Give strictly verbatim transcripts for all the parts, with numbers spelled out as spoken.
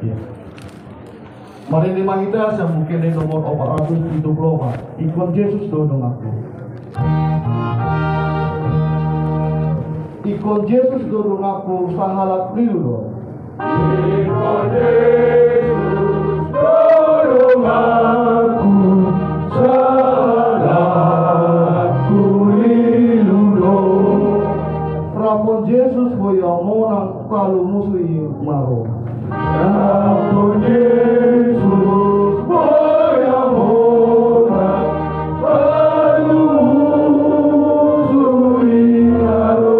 Iya. Marende ma hita sian Buku Ende nomor opat ratus pitu pulu opat. Ingkon Jesus do donganku. Ingkon Jesus do donganku, sahalak lilu do. Ingkon Jesus do donganku, sahalak lilu do. Rap dohot Jesus boi au monang, talu musu i ma ro. Rap dohot Jesus boi au monang, talu musu i ma ro.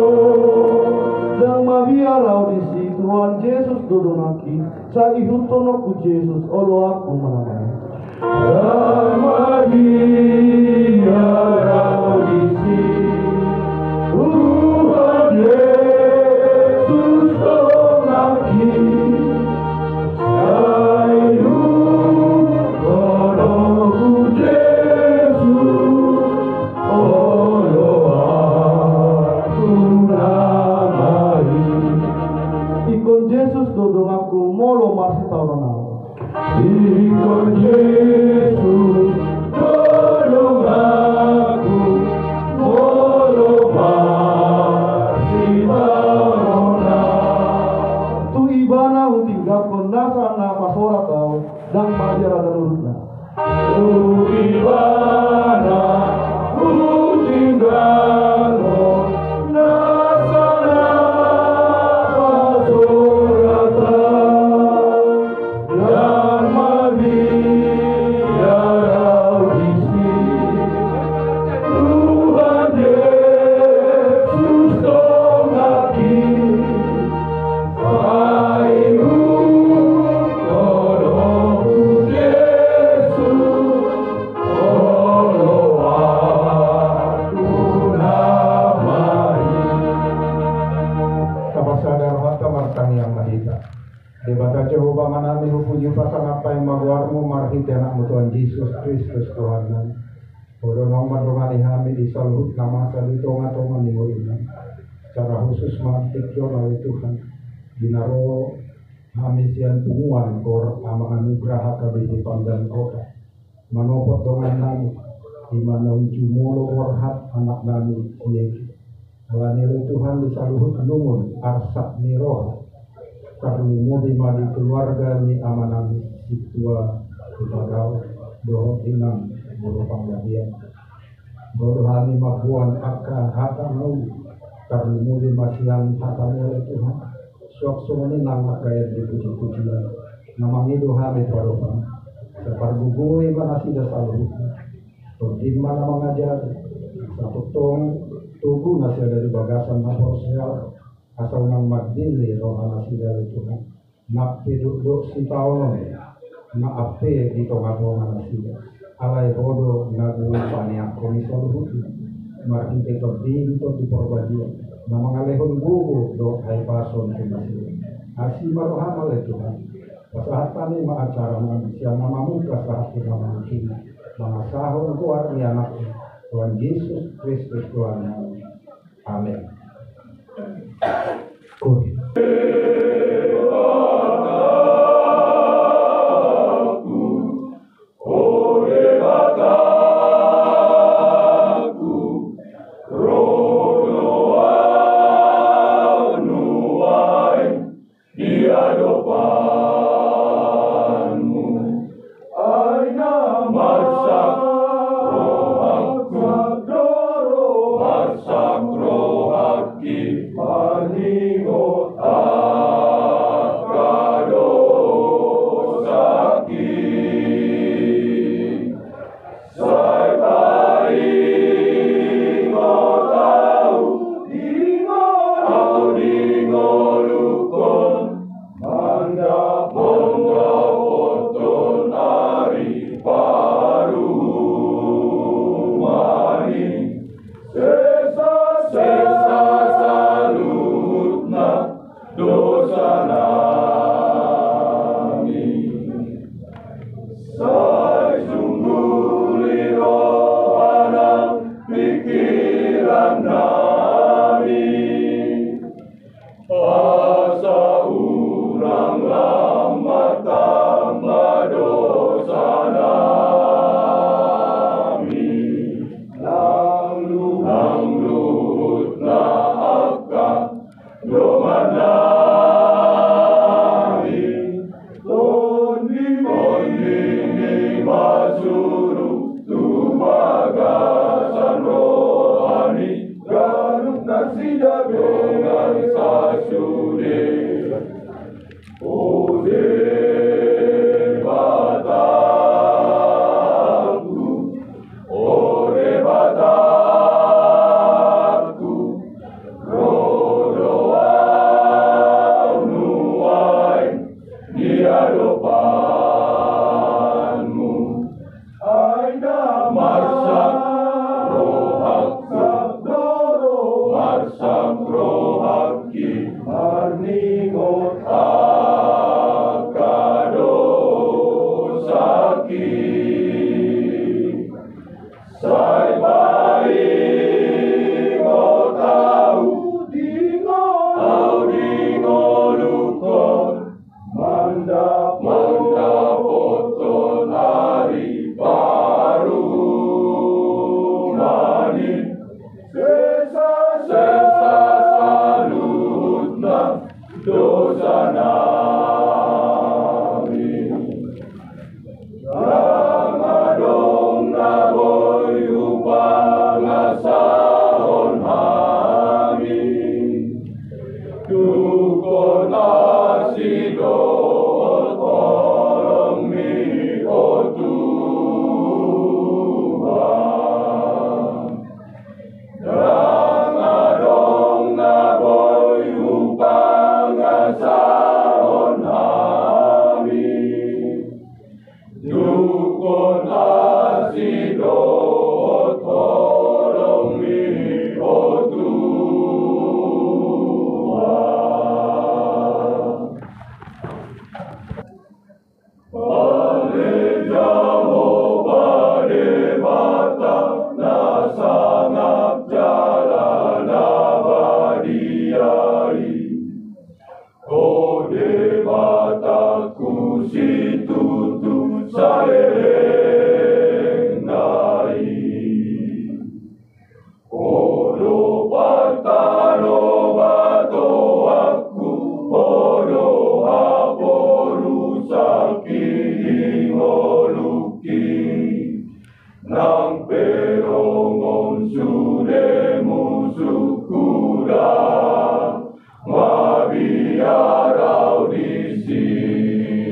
Ndang mabiar au disi, Tuhan Jesus do donganki, sai ihuthononku Jesus oloanku manang aek. Ndang mabiar au disi, Tuhan Jesus donganki, sai ihuthononku Jesus oloanku manang aek. Ingkon Jesus do donganku, molo marsitaonon au. Ingkon Jesus do donganku, molo marsitaonon au. Tu Ibana hutinggalhon nasa na pasorat au, ndang mabiar hata nurutna. Tu Ibana hutinggalhon nasa na pasorat au. Ndang mabiar au disi, Tuhan Jesus donganki, sai ihuthononku Jesus oloanku manang aek. Tapasada rohanta, martangiang ma hita. Debata Jahowa Amanami, hupuji hupasangap hami ma goarmu marhite Anakmu Tuhan Jesus Kristus Tuhannami. Ho do naung mandongani hami di saluhut na masa di tongatonga ni hurinami. Secara khusus ma di tingki on ale Tuhan, di na ro hami sian punguan Gor Amang Anugrah H K B P Pandan Kota. Manopot dongannami, i ma naung jumolo borhat anaknami si Eki. Alani i ale Tuhan, di saluhut lungun arsak ni roha, tarlumobi ma di keluarga ni amanami sintua Hutagaol dohot inang boru Panggabean. Ro do hami mamboan angka hata na uli, tarlumobi ma sian hatamu ale Tuhan. Suang songon i nang marhite pujipujian, na mangido hami padopan. Sai pargogoi ma nasida saluhutna. Tondin ma na mangajari, asa tongtong togu nasida di bagasan na porsea, asa unang mandele roha nasida ale Tuhan. Nang pe dokdok sitaonon, nang pe di tongatonga nasida. Alai Ho do na boi paneangkon i saluhutna. Marhite Tondim, Tondi Porbadia, na mangalehon gogo dohot hahipason tu nasida. Asi ma roham ale Tuhan. Pasahat hami ma acara nami sian na mamungka sahat tu na mangihut, mangasahon goar ni Anakmu, Tuhan Jesus Kristus Tuhannami. Amen. Di adopanmu, ai na marsak rohangku, marsak rohangki, marningot angka dosangki. Sai paingot ahu di ngolu, ahu di ngolungkon, manda O Debatangku, o Debatangku, ro do au nuaeng di adopanmu. Ai na marsap rohangku, marsap rohangki, marningot angka dosangki. Sai paingot au di ngolungkon, mandapothon ari parumaen i, sesa, sesa saluhutna dosa nami. Ndang adong na boi hupangasahon hami, tungkol asi dohot holongmi, o Tuhan. Ndang adong na boi hupangasahon hami, tungkol asi dohot holongmi, o Tuhan. Ale Jahowa Debata na sangap jala na badia i, o Debatangku situtu saleleng na i. O do partano batoanku, o do haporusangki di ngolungki. Nang pe rongon sude musungku, ndang mabiar au disi,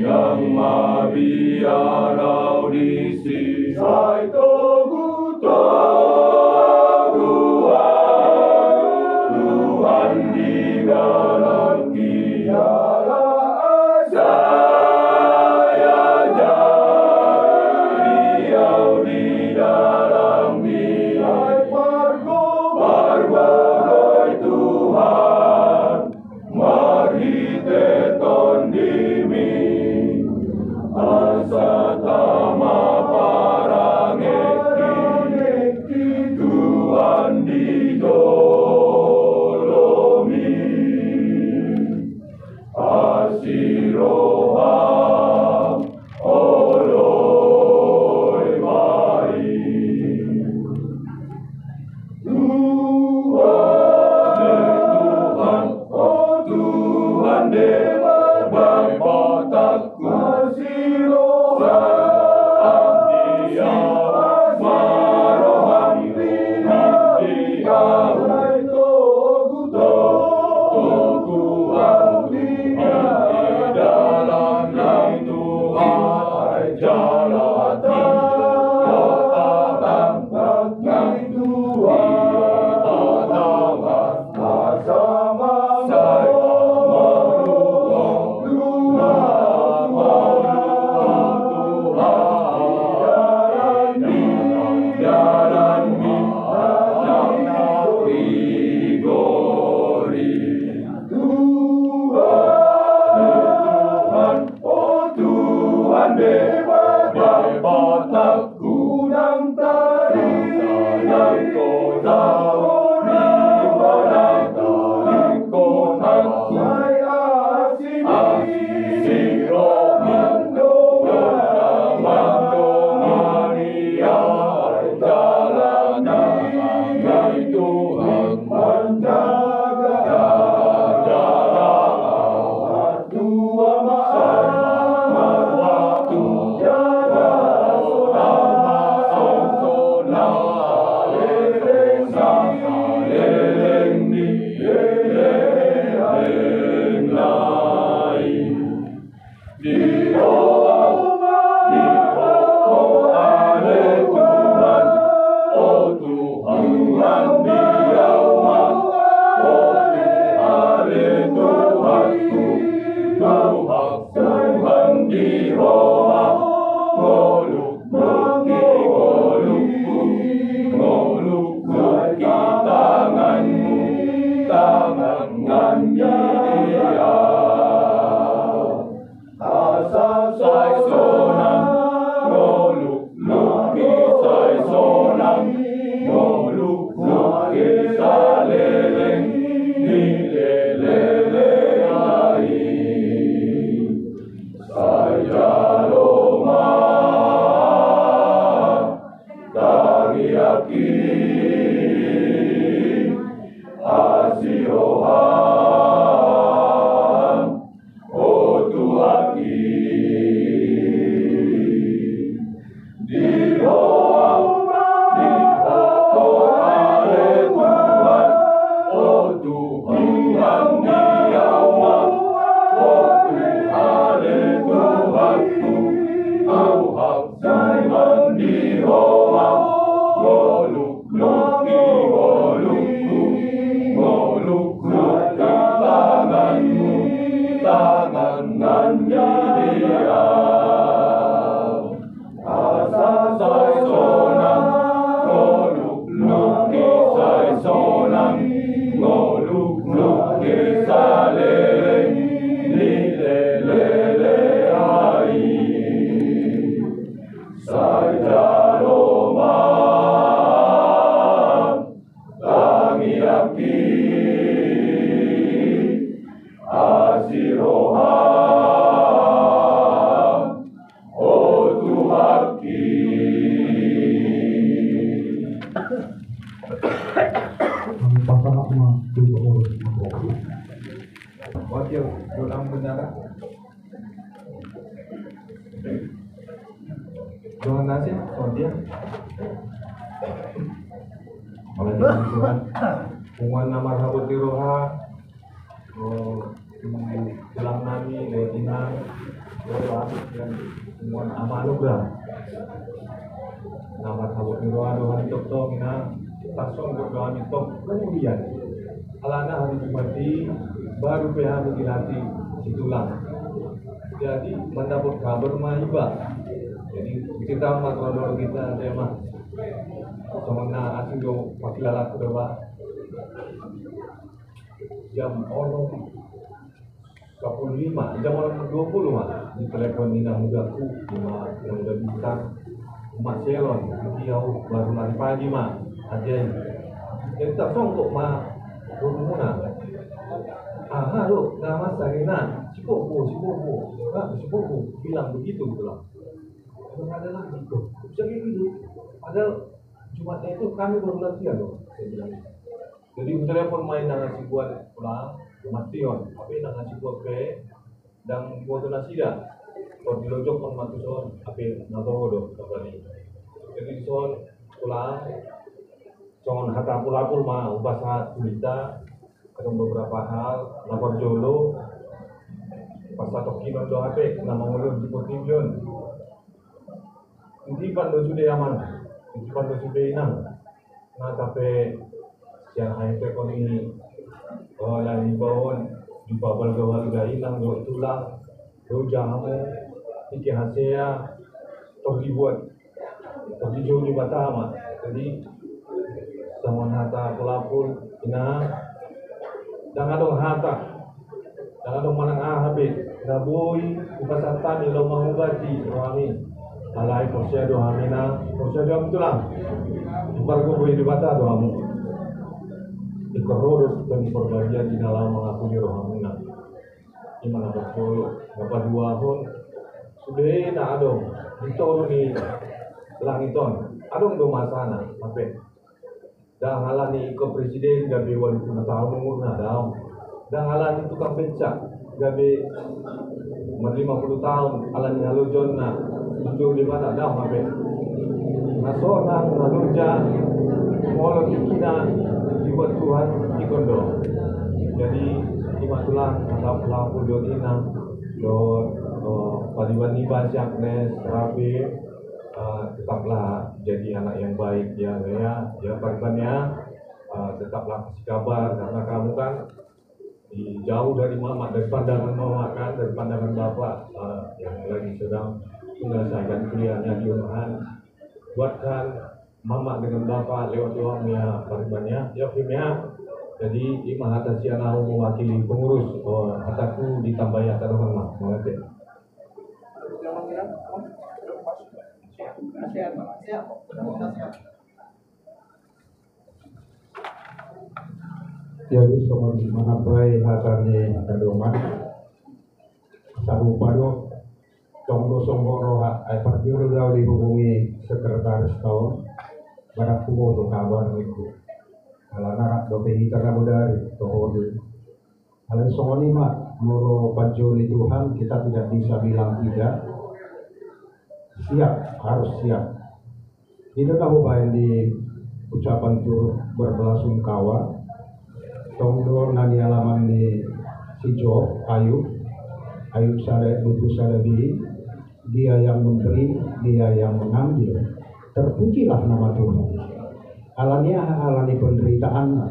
ndang mabiar au disi. Sai togu-togu au, Tuhan, di dalam Dia. Sai ajari au di dalam Dia. Sai pargogoi, pargogoi, Tuhan, marhite TondiMi, asa tama parangeki, Tuhan, di joloMi. Asi roha, oloi ma i. Tuhan, Tuhan, o Tuhan Debata, asi roha, asi roha ma rohaM di ahu. Togu-togu au di dalam Tuhan di Roma, ngolunglungi ngolungku, ngolunglungi tanganmu, tangan ngolu ni Dia. Asa sai sonang ngolunglungi, sai sonang ngolunglungi saleleng ni lelengna i. Sai jalo ma tangiangki, asi roham, o Tuhanki. Di roham, di roham, ale Tuhan, o Tuhan ni ahu ma, o Tuhan, ale Tuhanku, roham, Tuhan di roham, ngolunglungi ngolungku, ngolunglungi tanganmu, tangan ngolu ni Dia. Asa sai sonang ngolunglungi, sai sonang ngolunglungi saleleng ni lelengna i. Sai jalo ma tangiangki, asi roham, o Tuhanki. Kami pasangan ma tu pengurus. Wakil, doa bendara. Tuhan nasib, oh dia. Apalagi Tuhan. Punguan na marhabot ni roha, oh, tulang nami, lewat inang, lewat dan punguan ama anugerah. Na marhabot ni roha do hami tongtong, inang, tarsonggop do hami tong kemudian. Alana hari Jumat i baru pe hami dilatih si tulang. Jadi mandapot kabar ma iba. Jadi cerita ma tu anak kita, dia mah. Songon na asing do, pakilalat do ba. Jam onom sampulu lima, jam onom dua puluh ma ditelepon inang mudaku, ima Muda Bintang, Uma Selon, di au baru lari pagi ma, ajai. Jadi tarsonggop ma rumuna. Aha do, nama sangina, si Bobo, si Bobo, nah, si Bobo bilang begitu, gitu lah. Emang ada lagi tuh, bisa kayak gitu. Padahal Jumatnya itu kami baru latihan loh, saya bilang. Jadi telepon ma inang na sibuat pulang, mati on, tapi inang na sibuat pe, ndang diboto nasida. Kok dilojokhon ma tu son, tapi na toho do, kabari. Jadi son, pulang, songon hata pulapul ma, upas hata tu hita, ada beberapa hal, lapor jolo, pas satu kilo do hape, nama ngolor di portibion. Titipan do sude amang, titipan do sude inang. Nga tape sian haetekon i, oh, lani baon, di babal gawal da inang do tulang, do jamu, tiki hasea, tor dibuat, tor dijou ni batama. Jadi, songon hata pulapul, inang, ndang adong hata. Ndang adong manang aha be, na boi hupasahat hami laho mangubati rohami. Alai porsea do hami na, porsea do hami tulang. Hupargogoi Debata do hamu. Ingkon ro do sian parbadia di na laho mangapuli rohamuna. Ima na parjolo, na paduahon. Sude na adong di toru ni langit on. Adong do masana, hape. Ndang alani ingkon presiden gabe ualu pulu taon umurna, daong. Ndang alani tukang beca gabe marlima pulu taon, alani halojaonna dijou Debata, daong hape. Na sonang, na loja, molo tingkina dibuat Tuhan, ingkon do. Jadi, ima tulang, na laho pulapul dohot inang, dohot, eh, pariban niba si Agnes, Rabe, eh, tetaplah jadi anak yang baik, ya, ya, ya, pariban ya. Eh, tetaplah kasih kabar, karena kamu kan Jauh dari mamak, dari pandangan mamak kan, dari pandangan bapak, eh, yang lagi sedang menyelesaikan kuliahnya di Unhal. Buatkan mamak dengan bapak lewat doa ma ia paribannya, ya, Kim, ya. Jadi, ima hata sian ahu mewakili pengurus, eh, hataku ditambahi hata dongan ma, mauliate. Jadi, songon manambai hata ni hata dongan. Sarupa do, tong do songgop roha, ai parjolo do au dihubungi sekretaris ta on, barang huboto kabar ningku. Alana rap dope hita na bodari, toho do. Alai songon i ma, molo panjou ni Tuhan, kita tidak bisa bilang tidak. Siap, harus siap. I do na hubaen di ucapan turut berbelasungkawa. Tong do na nialaman ni si Job, Ayub, Ayub sada ayat dua puluh sada b, Dia yang memberi, Dia yang mengambil. Terpujilah nama Tuhan. Alani aha? Alani penderitaanna.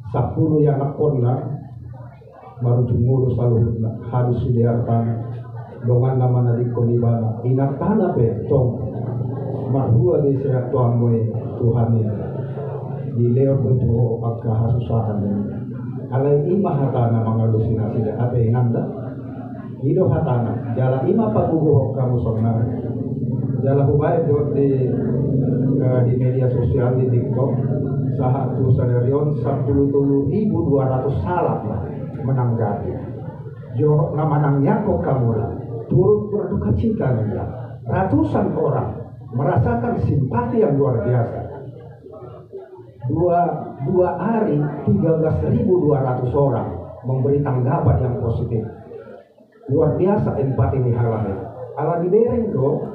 Sampulu ianakkonna, marujung ngolu saluhutna, habis sude artana. Donganna manadingkon ibana, inantana pe tong. Marhua do i sehat tu hamu i, Tuhan i. Dilehon do tu ho angka hasusahan i. Alai ima hatana mangalusi nasida, ate inanta. I do hatana, jala ima pagogohon hamu sonari. Jala hubaen do di, eh, di media sosial, di TikTok, sahat tu sadari on sampulu tolu ribu dua ratus halak ma mananggapi. Jolo na manangiangkon hamu, turut berdukacita ninna. Ratusan orang merasakan simpati yang luar biasa. Dua, dua hari tiga belas ribu dua ratus orang memberi tanggapan yang positif. Luar biasa empati ni halak i. Ala dibereng do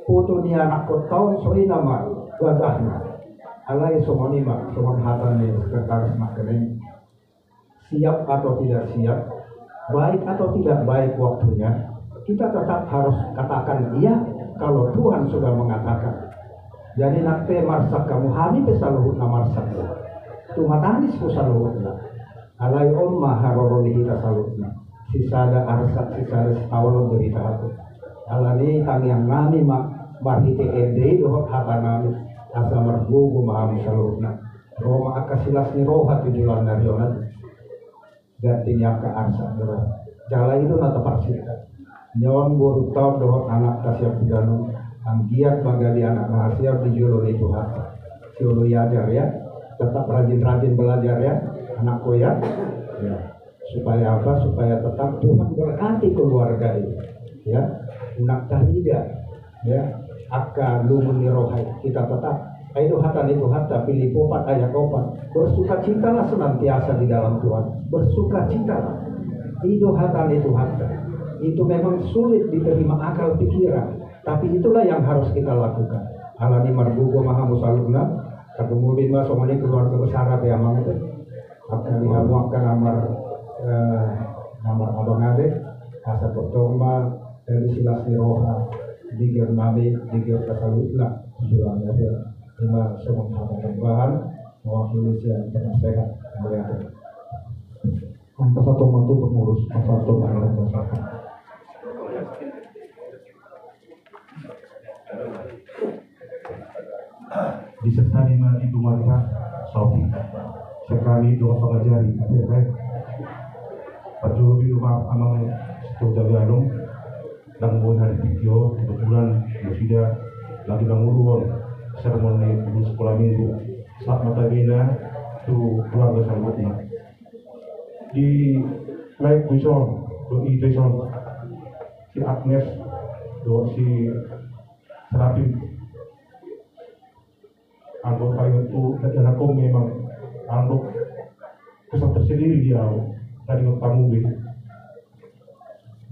foto ni anakkon ta on, so i nama gagahna. Alai songon i ma, songon hata ni sekretaris nangkin i, siap atau tidak siap, baik atau tidak baik waktunya, kita tetap harus katakan iya kalau Tuhan sudah mengatakan. Jadi nang pe marsak hamu, hami pe saluhutna marsak do. Tumatangis do saluhutna. Alai on ma haroro ni hita saluhutna. Sisada arsak, sisada sitaonon do hita hape. Alani i tangiang nami ma marhite ende i dohot hata nami, asa margogo ma hamu saluhutna. Ro ma angka silas ni roha tu joloan ni ari on. Ganti ni angka arsak do ro. Jala i do na taparsinta. Nion boru ta on dohot anak ta sian pudanon, anggiat ma gabe anak na hasea di jolo ni Tuhanta. Siolo i ajar ya. Tetap rajin-rajin belajar ya, anakku ya. Ya. Supaya apa? Supaya tetap Tuhan berkati keluarga ini. Ya. Unang tarida, ya, angka lungun ni roha i, kita tetap. Ai do hata ni Tuhanta, Filipi opat ayat opat, bersukacitalah senantiasa di dalam Tuhan. Bersukacitalah. I do hata ni Tuhanta. Itu memang sulit diterima akal pikiran, tapi itulah yang harus kita lakukan. Alani i margogo ma hamu saluhutna. Tarlumobi ma songon i keluarga besar ate amang ate. Angka di hamu angka na mar, eh, na marabang ate, asa tongtong ma gabe silas ni roha di gear nami, di gear ta saluhutna. Sudah ada, ima songon hata tambahan mewakili sian penasehat. Mauliate. Angka satu ma tu pengurus, angka satu ma tu pengurus. Disesani ma di Tuhan, Pak, Sofi. Sekali doa pengajari, ya, Pak. Parjolo i do maaf amang tu jaga along, nang boi hari video kebetulan nasida lagi manguruhon sermon ni guru sekolah minggu. Sahat ma tangihon tu keluarga saluhutna. Di live tu son, tu i tu son. Si Agnes, tu si Serapin. Anggo paling tu, dan aku memang anggo kesan tersendiri dia, tadi waktu tamu ini.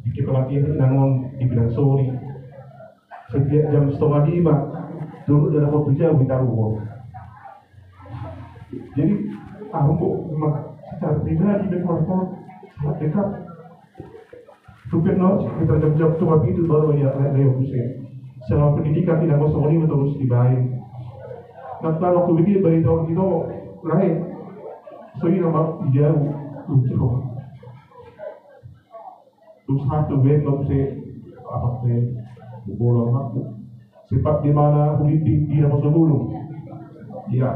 Di kepala kiri, nangon di bidang sori. Setiap jam setengah lima, dulu dalam waktu jauh di Taruhon. Jadi, aku kok memang secara pribadi, memang sangat dekat. Supir no, sekitar jam, jam setengah pitu baru dia naik, naik bus ya. Selama pendidikan tidak kosong ini terus dibayar. Nah, kalau aku bikin berita orang itu, lain. So, ini nama jauh. Tujuh. Terus satu bentong se apa se bola aku. Sempat di mana ulitin di nama sebelum. Ya.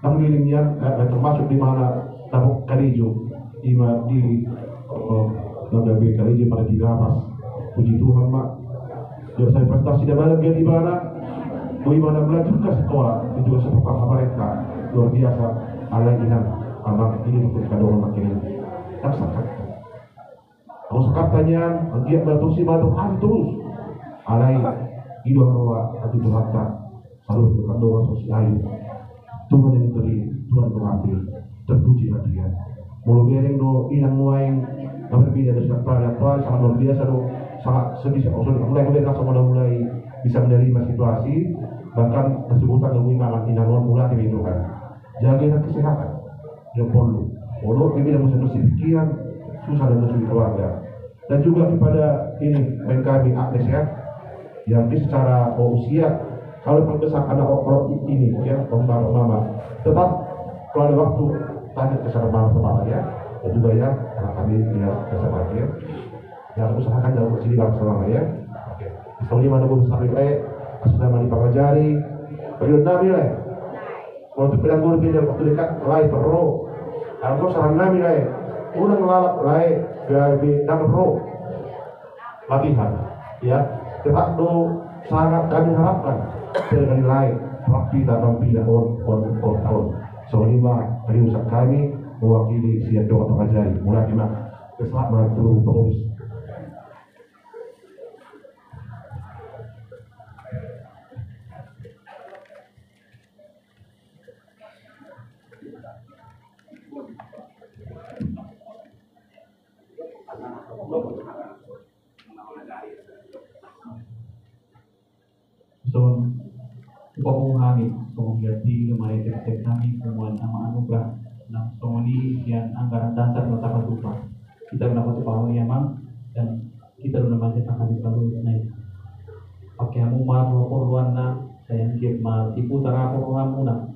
Tanggiling yang eh, termasuk di mana tabok karejo ima di eh, na gabe karejo pada di lapas. Puji Tuhan ma. Jadi saya prestasi dan mana dia di mana. Boi mana melanjutkan sekolah itu juga seperti mereka luar biasa. Alai inang amang ini untuk kadang makin rasakan. Kalau sekarang tanya, anggiat batu si batu antus. Alai ido roa atu Tuhanta. Selalu berkat doa sosial. Tuhan yang beri, Tuhan pengabdi. Terpuji hati ya. Molo bereng do inang nuaeng. Berbeda dari sekarang Tuhan sangat luar biasa do. Sangat sedih. Maksudnya mulai mulai rasa mulai mulai bisa menerima situasi. Bahkan kesulitan yang inang inang mulai dari Tuhan. Jaga inang kesehatan. Yang perlu. Molo dia bilang mesti pikiran susah dan susah keluarga. Dan juga kepada ini main kami Agnes ya, yang secara oh, usia kalau paling besar anak orang ini ya, mama, mama tetap kalau ada waktu tanya ke sama mama ya, dan juga ya anak kami ya bersama dia. Jangan usahakan dalam sini bareng sama ya. Oke. Misalnya mana gue besar nilai, sudah mani pangajari, periode nabi lah. Waktu bilang gue pindah waktu dekat, lae perro. Kalau gue saran nami lae, ulang lalap lae, gabe dapet ro. Latihan, ya. Tetap do sangat kami harapkan dari lae, waktu kita tampil on on on tahun. Soalnya mah tadi usaha kami mewakili siap doa pengajari. Mulai kena keselamatan terus. Songon upa pungu hami songon giat tinggi kemarin terkait kami punguan ama anugerah nang songon i sian anggaran dasar na tapatupa. Kita na patupahon i amang dan kita na manjak angkami palu nai. Pakai hamu ma roha porluan na sayang giat ma diputar apa rohamuna.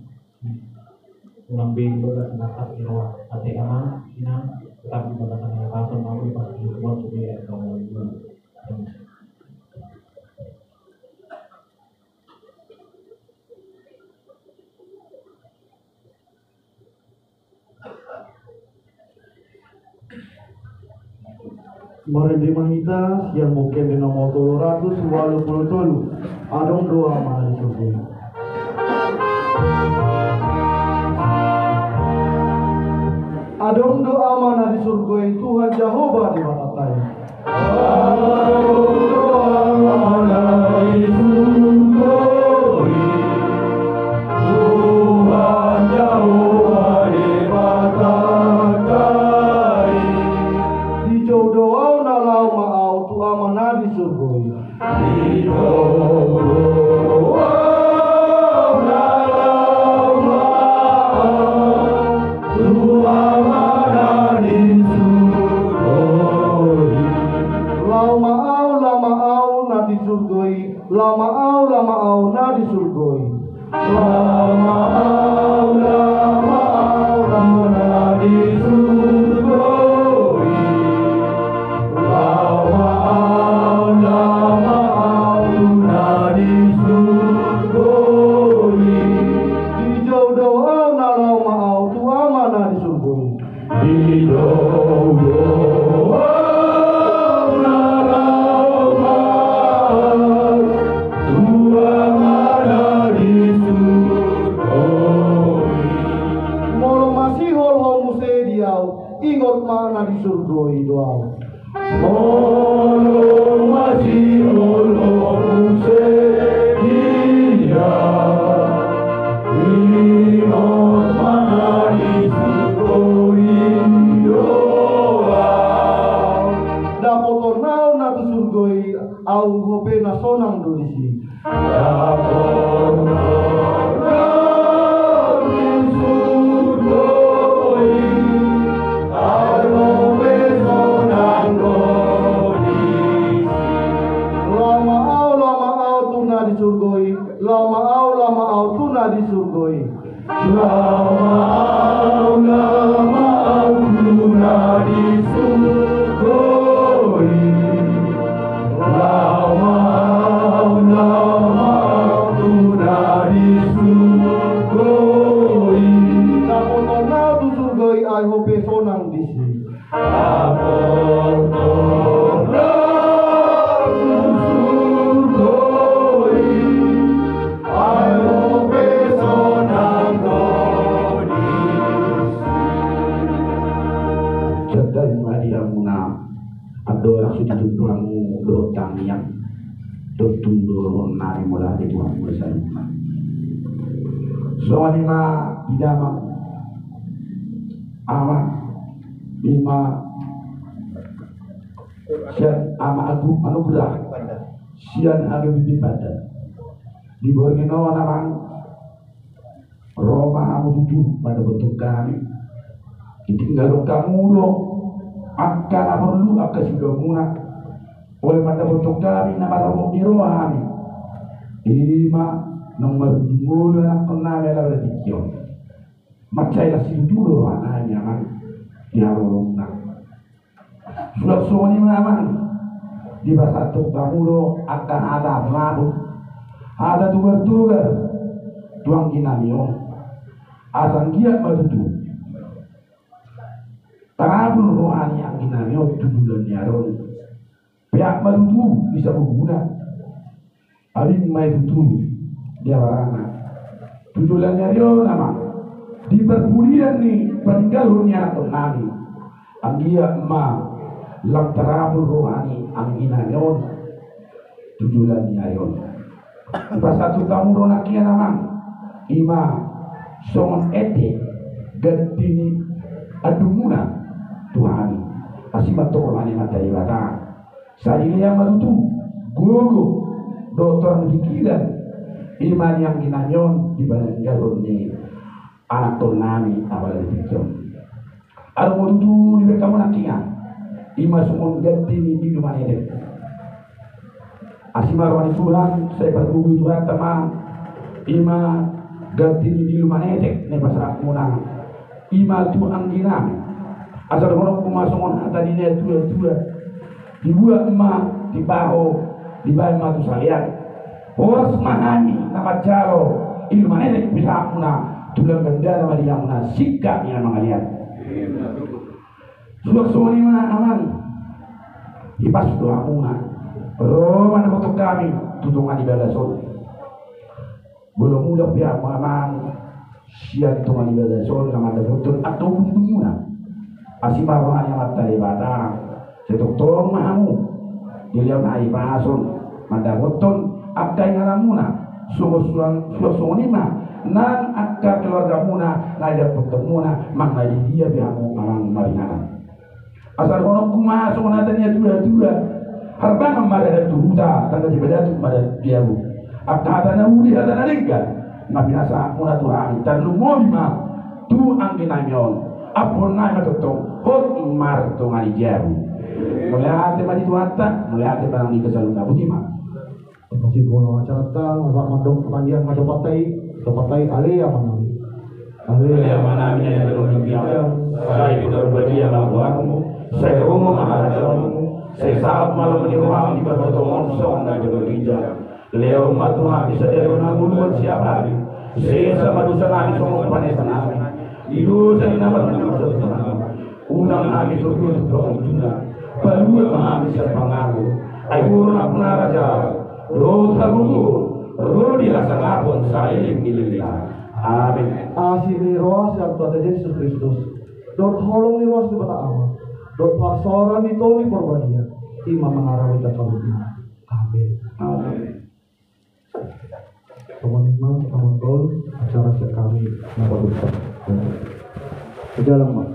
Ulang beng dola senatap iroa ate amang inang tetap di batasan yang pasal mau dipasang buat supaya kamu. Marende ma hita sian Buku Ende nomor tolu ratus walu pulu tolu. Adong do Ama na di surgo i. Adong do Ama na di surgo i, Tuhan Jahowa Debatanta i. Dijou do ahu na laho ma ahu tu Ama na di surgo i. Dijou do ahu na laho ma ahu tu Ama na di surgo i. Laho ma ahu, laho ma ahu na di surgo i. Laho ma ahu, laho ma ahu na di surgo i. Laho ma ahu, laho ma ahu na di surgo i. Laho ma ahu, laho ma ahu na di surgo i. Dijou do ahu na laho ma ahu tu Ama na di surgo i. Dijou do ahu na laho ma ahu tu Ama na di surgo i. Molo masihol ho muse di ahu, ingot ma na di surgo i do ahu. Molo masihol ho muse di ahu, ingot ma na di surgo i do ahu. Dapoton ahu na tu surgo i, ahu dope na sonang do disi. Dapoton ahu na di surgo i, ahu dope sonang do disi. Laho ma ahu, laho ma ahu tu na di surgo i. Laho ma ahu, laho ma ahu tu na di surgo i. Laho ma ahu, laho ma ahu Langsung dituntun hamu dohot tangiang. Dohot tu dohot nami mauliate tu hamu saluhutna. Songon i ma di damang ama, ima sian ama Agung Manugrah sian H B B P Pandan. Di borngin on amang, ro ma hamu tutu mandapothon hami. Ditinggalhon hamu do angka na porlu, angka siulaonmuna. Olo mandapothon hami na marhobot ni roha hami. Ima naung marujung olo anakkon nami ala baratikki on. Mansai las situtu do roha nami amang di haroromuna. Suang songon i ma amang, dipasahat hamu do angka hata na hot, hata tugar-tugar tu anggi nami on. Asa anggiat ma tutu tarabur roha ni anggi nami on tu joloan ni ari on. Peak ma tutu di sabubuna. Abing ma i tutu di abarana. Tu joloan ni ari on amang, di parpudian ni paninggalhon ni anakkon nami, anggiat ma lam tarabur roha ni anggi nami on tu joloan ni ari on. Dipasahat hamu do nangkin amang, ima songon ende ganti ni andungmuna tu hami. Asi ma tong roha ni Amanta Debata. Sai dilean ma tutu gogo dohot torang ni pikiran, ima ni anggi nami on di paninggalhon ni anakkon nami apala di tingki on. Adong ma tutu dibaen hamu nangkin, ima songon ganti ni dilu manetek. Asi ma roha ni Tuhan, sai pargogoi Tuhanta ma, ima ganti ni dilu manetek na dipasahatmuna, ima tu anggi nami. Asa dohononku ma songon hata ni natua-tua: Dibuat ma tipaho, dibaen ma tu salean. Horas ma hami na manjalo ilu manetek pisahatmuna, tulang gandana ma di hamuna singkat ni na mangalean. Suang songon i ma amang, hipas do hamuna ro mandapothon hami tu tonga ni bagas on. Molo mulak pe hamu amang sian tonga ni bagas on na mandapothon angka undungundungmuna, asi ma roha ni Amanta Debata, sai tongtong ma hamu dilehon hahipason mandapothon angka ingananmuna. Suang, suang, suang songon i ma nang angka keluargamuna na didapothonmuna, manang na di dia pe hamu amang maringanan. Asa dohononku ma songon hata ni natua-tua: Harbangan ma dalan tu huta, tanda ni badatuk ma dalan tu jabu. Angka hata na uli, hata na denggan na pinasahatmuna tu hami, tarlumobi ma tu anggi nami on. Ampuon nami ma tongtong hot martonga ni jabu. Mauliate ma di Tuhanta, mauliate ma di hamu saluhutna. Boti ma. Masibola acaranta, mardok tangiang ma dohot tangiang, dohot tangiang, ale Amanami. Ale Amanami na di banua ginjang, sai pinarbadia ma goarmu, sai ro ma harajaonmu, sai saut ma lomo ni roham di banua tonga on songon na di banua ginjang. Lehon ma tu hami sadari on hangoluan siapari, sesa ma dosanami songon panesanami di dosa ni na mardosa tu hami. Unang hami tortor tu pangunjunan, palua ma hami sian pangago. Ai Ho do nampuna harajaon dohot hagogoon ro di hasangapon saleleng ni lelengna. Amin. Asi ni roha ni Tuhanta Jesus Kristus, dohot holong ni roha ni Debata Ama, dohot parsaoran ni Tondi Porbadia, i ma mangarahon hita saluhutna. Amin. Amin. Teman-teman, teman-teman, acara sian hami na paduka. Jalan, Bang.